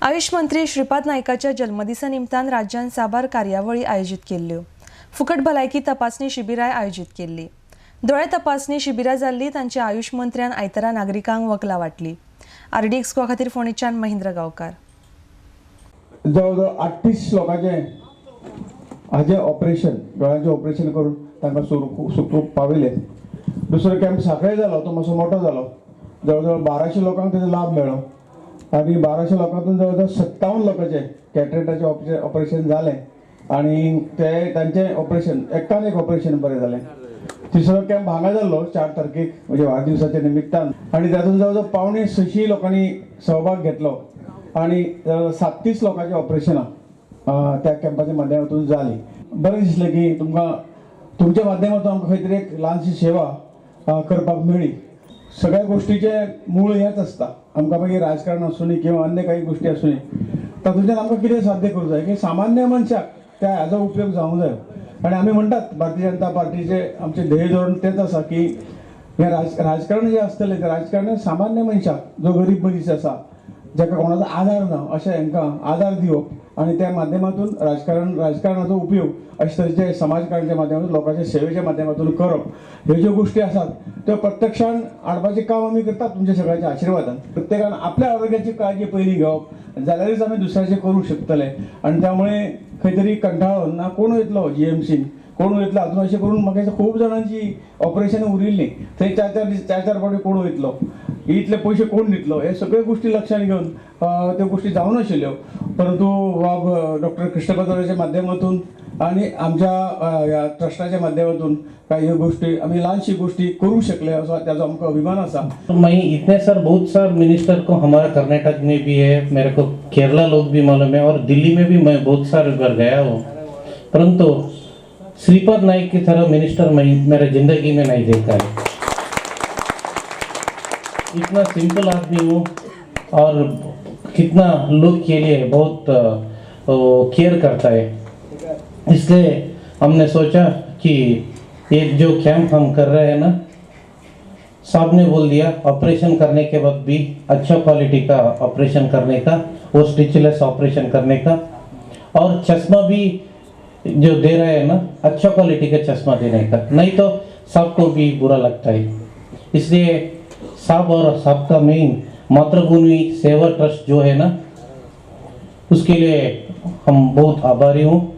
आयुष मंत्री श्रीपाद नायकाच्या जल्मदिसा निमतान राज्यान साबार कार्यावळी आयोजीत केल्ल्यो. फुकट भलायकी तपासणी शिबिराय आयोजीत केल्ली. दोळे तपासणी शिबिरां जाल्ली तांच्या आयुष मंत्र्यान आयतारा नागरिकांक वकलां वांटली. आरडीएक्स गोवा खातीर फोंडेच्यान महेंद्र गांवकार. जवळजवळ 38 लोकांचे हाजे ऑपरेशन, दोळ्यांचे ऑपरेशन करून तांकां सुखरूप पावयले. दुसरो कॅम्प साखळे जालो, तो मातसो मोठो जालो. जवळजवळ 1200 लोकांक तेजो लाभ मेळ्ळो आनी 1200 लोकांतून जवळजवळ 57 लोकांचे कॅटरेक्टाचें ऑपरेशन जालें आनी ते तांचें ऑपरेशन एकान एक ऑपरेशन बरें जालें. तिसरो कॅम्प हांगा जाल्लो 4 तारखेक, म्हणजे वाडदिवसाच्या निमित्तान, आनी तातूंत जवळजवळ 575 लोकांनी सहभाग घेतलो आनी 37 लोकांची ऑपरेशनां त्या कॅम्पाच्या माध्यमातून जाली. बरें दिसलें की तुमकां तुमच्या माध्यमातून आमकां खंय तरी एक ल्हानशी सेवा करपाक मेळ्ळी. सगळ्या गोष्टीचें मूळ हेंच आसता. आमकां मागीर राजकारण आसूं न्ही किंवा अन्य काही गोष्टी आसूं न्ही, तातूंतल्यान आमकां कितें साध्य करूंक जाय की सामान्य मनशाक त्या हाजो उपयोग जावंक जाय. आनी आमी म्हणटात भारतीय जनता पार्टीचे आमचें ध्येय धोरण तेंच आसा की हें राजकारण जें आसतलें तें राजकारण सामान्य मनशाक, जो गरीब मनीस आसा, जाका कोणाचो आदार ना, अशें हांकां आदार दिवप आनी त्या माध्यमातून राजकारणाचो उपयोग अशे तरेचे समाजकारणाच्या माध्यमातून लोकांच्या सेवेच्या माध्यमातून करप, ह्यो ज्यो गोष्टी आसात त्यो प्रत्यक्षान हाडपाचें काम आमी करतात तुमच्या सगळ्यांच्या आशिर्वादान. प्रत्येकान आपल्या आरोग्याची काळजी पयलीं घेवप जाल्यारूच आमी दुसऱ्याचें करूंक शकतले. आनी त्यामुळे खंय तरी कंटाळून ना कोण वयतलो जीएमसीन, कोण वयतलो हातून अशें करून म्हाका दिसता खूब जाणांची ऑपरेशन उरिल्लीं. थंय 4 4 दीस 4 4 फावटी कोण वयतलो, इतले पयशे कोण दितलो, हे सगळे गोष्टी लक्षात घेवन त्यो गोष्टी जावनाशिल्ल्यो. परंतु बाब डॉक्टर कृष्णपत्राच्या माध्यमातून आणि आमच्या ह्या ट्रस्टाच्या माध्यमातून काही ह्यो गोष्टी आमी ल्हानशी गोष्टी करूंक शकले असो त्याचो आमकां अभिमान आसा. मैं इतने सर बहुत सर मिनिस्टर को हमारा कर्नाटक में भी है, मेरे को केरला लोग भी मालूम है और दिल्ली में भी मैं बहुत सारे बार गया हूँ, परंतु श्रीपाद नाइक की तरह मिनिस्टर मैं मेरे जिंदगी में नहीं देखा है. इतना सिंपल आदमी हूँ और कितना लोग के लिए बहुत केयर करता है. इसलिए हमने सोचा कि ये जो कैंप हम कर रहे हैं ना, साहब ने बोल दिया ऑपरेशन करने के बाद भी अच्छा क्वालिटी का ऑपरेशन करने का, वो स्टिचलेस ऑपरेशन करने का, और चश्मा भी जो दे रहे हैं ना अच्छा क्वालिटी का चश्मा देने का, नहीं तो सबको भी बुरा लगता है. इसलिए साहब और साहब का मेन मातृभूमि सेवा ट्रस्ट जो है ना, उसके लिए हम बहुत आभारी हूँ.